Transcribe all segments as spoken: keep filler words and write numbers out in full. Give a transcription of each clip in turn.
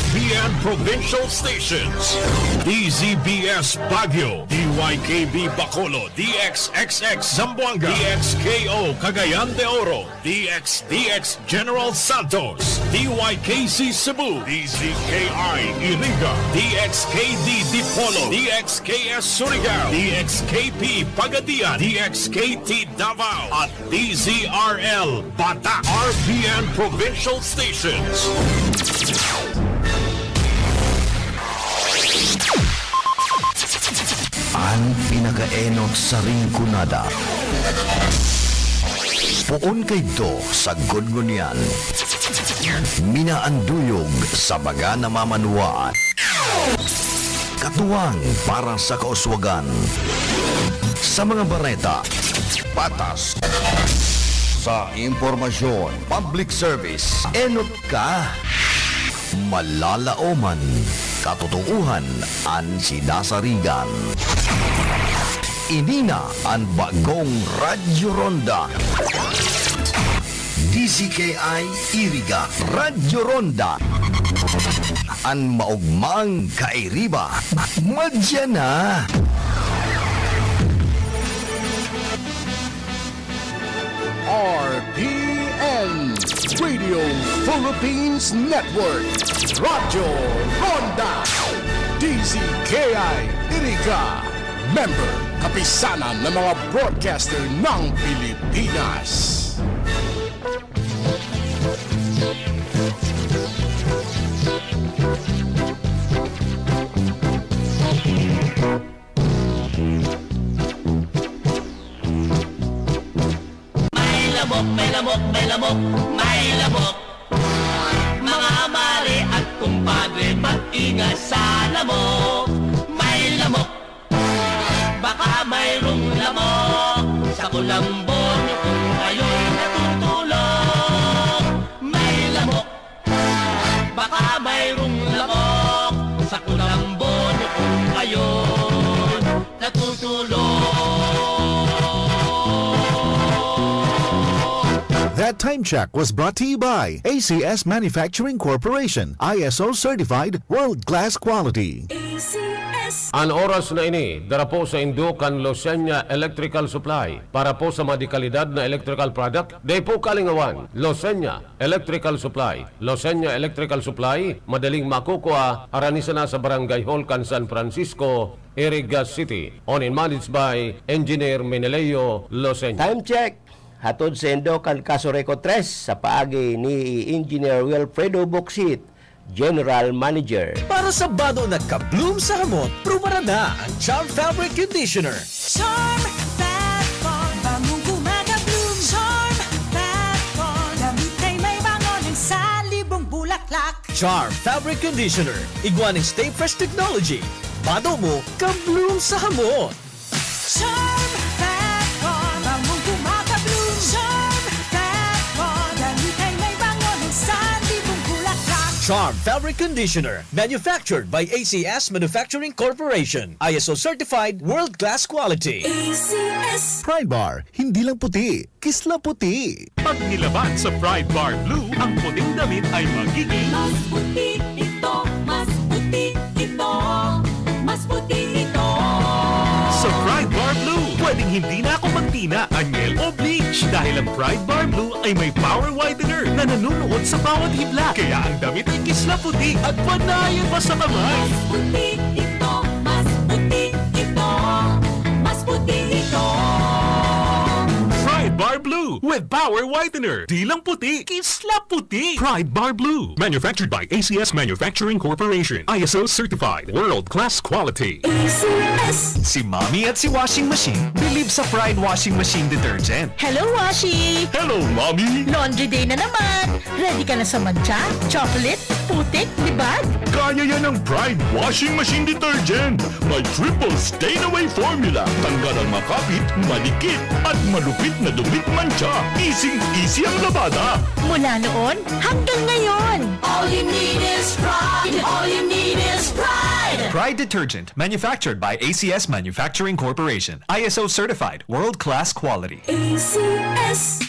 P N Provincial Stations. D Z B S Baguio, D Y K B Bacolod, D X X X Zamboanga, D X K O Cagayan de Oro, D X D X General Santos, D Y K C Cebu, D Z K I Iriga, D X K D Dipolog, D X K S Surigao, D X K P Pagadian, D X K T Davao, at D Z R L Bata, R P N Provincial Stations. An pinakaenot sa Rinconada. Poon kaidto sagkod ngunyan. Minaanduyog sa mga namamanwaan. Katuwang para sa kauswagan. Sa mga bareta, patas. Sa impormasyon, public service, enot ka. Malalaoman, katotoohan an sinasarigan. Ini na an bagong Radyo Ronda. D Z K I Iriga, Radyo Ronda. An maogmang kairiba, madya na. R P N, Radio Philippines Network, Radyo Ronda, D Z K I Iriga, member, Kapisanan ng mga Broadcaster ng Pilipinas. May lamok, may lamok, may lamok, may lamok. Mga mare at kumpadre, mag-ingat sa lamok. May lamok. Baka mayroong lamok sa kulambo niyo kung kayo'y natutulog. May lamok. Baka mayroong lamok sa kulambo niyo kung kayo'y natutulog. That time check was brought to you by A C S Manufacturing Corporation, I S O certified, world-class quality. A C S. An oras na ini, dara po sa indo kan Losenya Electrical Supply. Para po sa mga dekalidad na electrical product, dai po kalingawan. Losenya Electrical Supply. Losenya Electrical Supply, madaling makukua, harani sana sa Barangay Hall kan San Francisco, Iriga City. Owned and managed by Engineer Meneleo Losenya. Time check. Hatod saindo kan Casureco tres sa paagi ni Engineer Wilfredo Boksit, General Manager. Para sa bado na ka-bloom sa hamot, prubaran na ang Charm Fabric Conditioner. Charm Fat Bond, bangong kumaka-bloom. Charm Fat Bond, damit ay may bango ng salibong bulaklak. Charm Fabric Conditioner, igwa nin Stay Fresh Technology. Bado mo, ka-bloom sa hamot. Charm Fat Bond, bangong kumaka-bloom. Charm Fat Bond, damit ay may bango ng salibong bulaklak. Charm Fabric Conditioner, manufactured by A C S Manufacturing Corporation. I S O certified, world-class quality. A C S. Pride Bar, hindi lang puti, kislaputi. Pag nilaban sa Pride Bar Blue, ang puting damit ay magiging mas puti ito, mas puti ito, mas puti ito. Sa Pride Bar Blue, pwedeng hindi na ako magtina, anyel o bleach dahil ang Pride Bar Blue ay may power whitener na nanunuot sa bawat hibla. Kaya ang damit ay kislaputi at panayan pa sa kamay. Mas puti ito, mas puti ito, mas puti ito. Pride Bar Blue with Power Whitener. Di lang puti, kisla puti. Pride Bar Blue. Manufactured by A C S Manufacturing Corporation. I S O certified. World class quality. A C S. Si Mommy at si Washing Machine believe sa Pride Washing Machine Detergent. Hello, Washi! Hello, Mommy! Laundry day na naman! Ready ka na sa mantsa, chocolate, putik, libag? Kaya yan ng Pride Washing Machine Detergent. May triple stain away formula. Tanggal ang makapit, madikit, at malupit na dumit mantsa. Easing-easy ang labada. Mula noon hanggang ngayon. All you need is Pride. All you need is Pride. Pride Detergent, manufactured by A C S Manufacturing Corporation. I S O certified, world-class quality. A C S.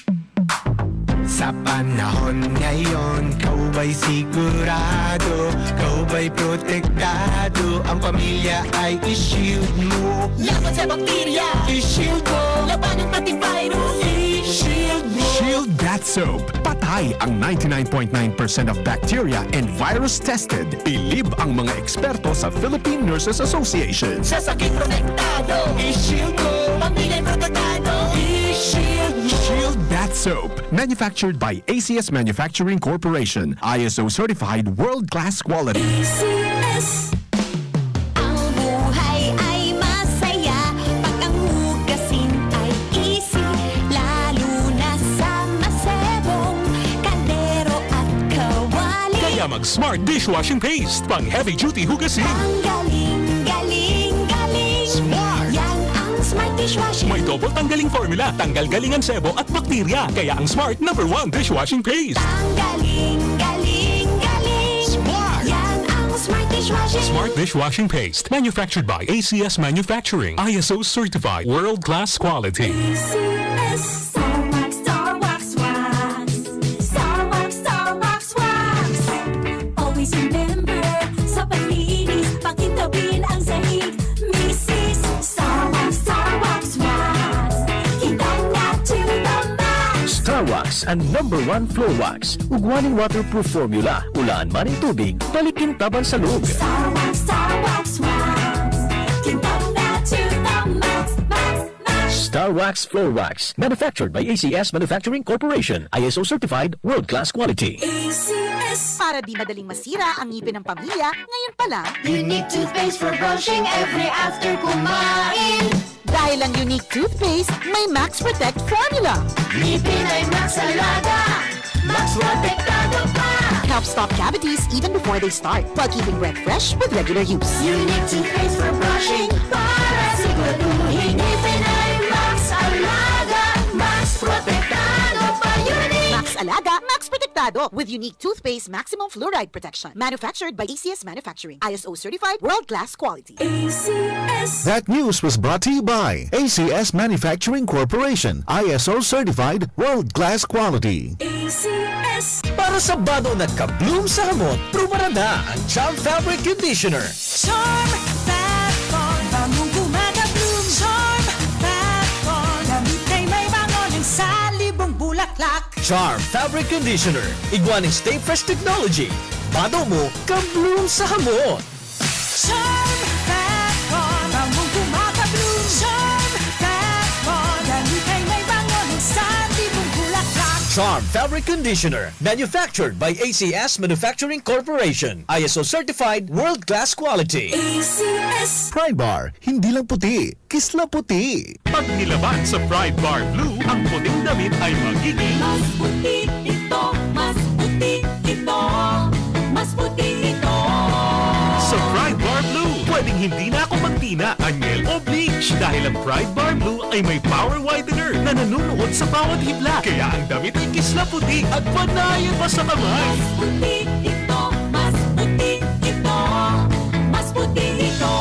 Sa panahon ngayon, ikaw ba'y sigurado? Ikaw ba'y protektado? Ang pamilya ay i-shield mo. Laban sa bakterya, i-shield mo. Labanan pati virus, i-shield mo. Shield Bath Soap. Patay ang ninety-nine point nine percent of bacteria and virus tested. Bilib ang mga eksperto sa Philippine Nurses Association. Sa sakit protektado, i-shield mo. Pamilya protektado, i-shield mo. Shield Bath Soap. Manufactured by A C S Manufacturing Corporation. I S O certified world-class quality. A C S. Ang buhay ay masaya pag ang hugasin ay easy, lalo na sa masebong kaldero at kawali. Kaya mag-Smart Dishwashing Paste, pang heavy duty hugasin. Ang galing, galing, galing. Smart! Yan ang Smart Dishwashing. May double tanggaling formula, tanggal galing ang sebo at bakterya. Kaya ang Smart, number one dishwashing paste. Ang galing, galing, galing. Smart! Yan ang Smart Dishwashing. Smart Dishwashing Paste. Manufactured by A C S Manufacturing. I S O certified. World-class quality. A C S. Star Wax, Star Wax Wax. Star Wax, Star Wax Wax. Always remember, sa paglinis, pakintabin ang sahig. Misis, Star Wax, Star Wax Wax. Kintab na to the max. Star Wax, ang number one floor wax. Ugwa nin waterproof formula. Ulaan man nin tubig, balik kintab an salog. Star Wax, Star Wax Wax. Kintab na to the max, max, max. Star Wax Floor Wax. Manufactured by A C S Manufacturing Corporation. I S O certified, world-class quality. A C S. Para di madaling masira ang ngipin ng pamilya, ngayon pa lang. Unique toothpaste for brushing every after kumain. Dahil ang Unique Toothpaste may Max Protect Formula. Ngipin ay Max Alaga, Max Protektado pa. Helps stop cavities even before they start, while keeping breath fresh with regular use. Unique Toothpaste for brushing, para siguraduhin ngipin ay Max Alaga, Max Protektado pa. Unique! Max Alaga, Max Protektado, with Unique Toothpaste Maximum Fluoride Protection. Manufactured by A C S Manufacturing. I S O certified, world-class quality. A C S. That news was brought to you by A C S Manufacturing Corporation, I S O certified, world-class quality. A C S. Para sa bado nagka-bloom sa hamot, pruba na ang Charm Fabric Conditioner. Charm Fab Con, bangong gumagabloom. Charm Fab Con, damit ay may bango ng salibong bulaklak. Charm Fabric Conditioner, igwa nin Stay Fresh Technology. Bado mo, ka-bloom sa hamot. Charm Fab Con, bangong gumagabloom. Charm Fab Con, damit ay may bango ng salibong bulaklak. Charm Fabric Conditioner, manufactured by A C S Manufacturing Corporation. I S O certified, world-class quality. A C S. Pride Bar, hindi lang puti, kisla puti. Pag nilaban sa Pride Bar Blue, ang puting damit ay magiging mas puti ito, mas puti ito, mas puti ito. Sa Pride Bar Blue, pwedeng hindi na ako magtina, anyel o bleach dahil ang Pride Bar Blue ay may power whitener na nanunuot sa bawat hibla. Kaya ang damit ay kisla puti at panayan pa sa kamay. Mas puti ito, mas puti ito, mas puti ito.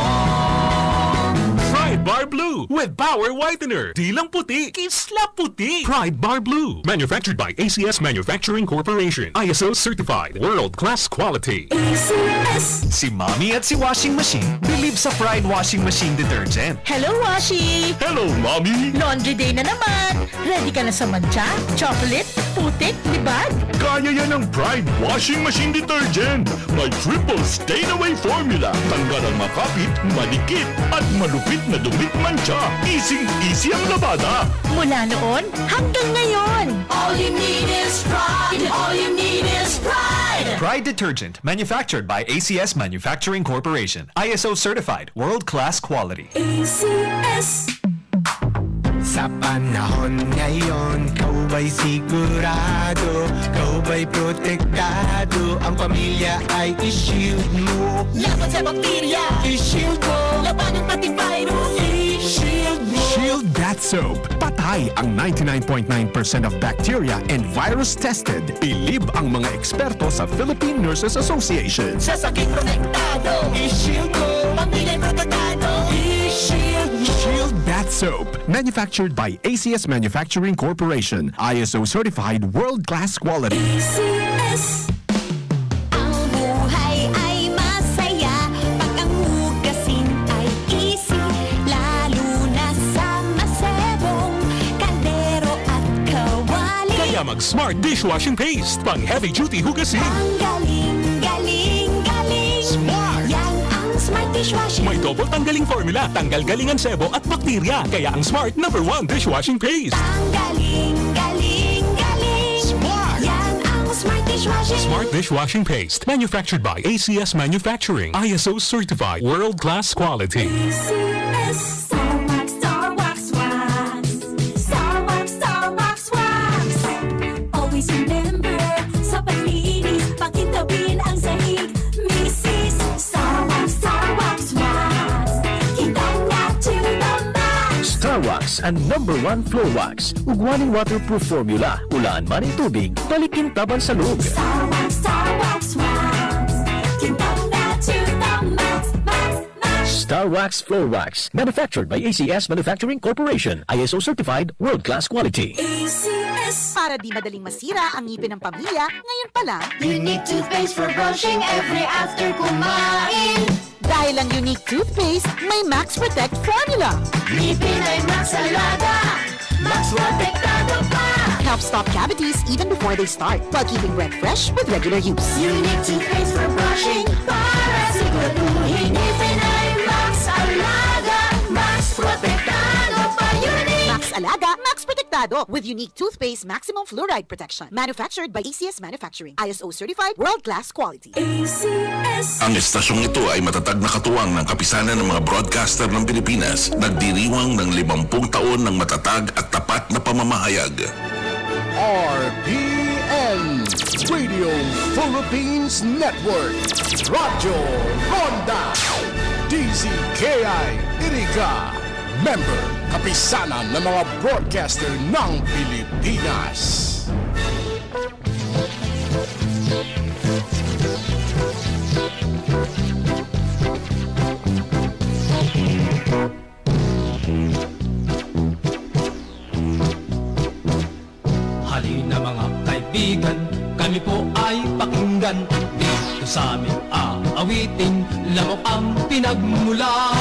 Pride Bar Blue with Power Whitener. Di lang puti, kisla puti. Pride Bar Blue. Manufactured by A C S Manufacturing Corporation. I S O certified. World class quality. A C S. Si Mommy at si Washing Machine bilib sa Pride Washing Machine Detergent. Hello, Washi! Hello, Mommy! Laundry day na naman! Ready ka na sa mantsa, chocolate, putik, libag? Kaya yan ng Pride Washing Machine Detergent! May triple stain away formula. Tanggal ang makapit, madikit, at malupit na dumit mantsa. Easy-easy ang labada. Mula noon hanggang ngayon. All you need is Pride. All you need is Pride. Pride Detergent, manufactured by A C S Manufacturing Corporation. I S O certified, world-class quality. A C S. Sa panahon ngayon, ikaw ba'y sigurado? Ikaw ba'y protektado? Ang pamilya ay i-shield mo. Laban sa bakterya, i-shield mo. Labanan pati virus, i-shield mo. Shield Bath Soap. Patay ang ninety-nine point nine percent of bacteria and virus tested. Bilib ang mga eksperto sa Philippine Nurses Association. Sa sakit protektado, i-shield mo. Pamilya protektado, i-shield mo. Shield Bath Soap, manufactured by A C S Manufacturing Corporation, I S O certified world-class quality. A C S. Ang buhay ay masaya pag ang hugasin ay easy, lalo na sa masebong kaldero at kawali. Kaya mag-Smart Dishwashing Paste, pang heavy duty hugasin. Ang galing, galing, galing. Smart! Yan ang Smart Dishwashing. May double tanggaling formula, tanggal galing ang sebo at bakterya. Kaya ang Smart number one dishwashing paste. Ang galing, galing, galing. Smart! Yan ang Smart Dishwashing. Smart Dishwashing Paste. Manufactured by A C S Manufacturing. I S O certified. World-class quality. A C S. Star Wax, Star Wax Wax. Star Wax, Star Wax Wax. Always remember, sa paglinis, pakintabin ang sahig. Misis, Star Wax, Star Wax Wax. Kintab na to the max. Star Wax, ang number one floor wax. Ugwa nin waterproof formula. Ulaan man nin tubig, balik kintab an salog. Star Wax, Star Wax Wax. Kintab na to the max, max, max. Star Wax Floor Wax. Manufactured by A C S Manufacturing Corporation. I S O certified, world-class quality. A C S. Para di madaling masira ang ngipin ng pamilya, ngayon pa lang. Unique toothpaste for brushing every after kumain. Dahil ang Unique Toothpaste may Max Protect Formula. Ngipin ay Max Alaga, Max Protektado pa. Helps stop cavities even before they start, while keeping breath fresh with regular use. Unique Toothpaste for brushing, para siguraduhin ngipin ay Max Alaga, Max Protektado pa. Unique! Max Alaga, Max Protektado, with Unique Toothpaste Maximum Fluoride Protection. Manufactured by A C S Manufacturing. I S O certified, world-class quality. A C S. Ang estasyong ito ay matatag na katuwang ng Kapisanan ng mga Broadcaster ng Pilipinas, nagdiriwang ng limampung taon ng matatag at tapat na pamamahayag. R P N, Radio Philippines Network, Radyo Ronda, D Z K I Iriga, member, Kapisanan ng mga Broadcaster ng Pilipinas. Halina, mga kaibigan, kami po ay pakinggan. Dito sa aming aawitin, lamok ang pinagmulan.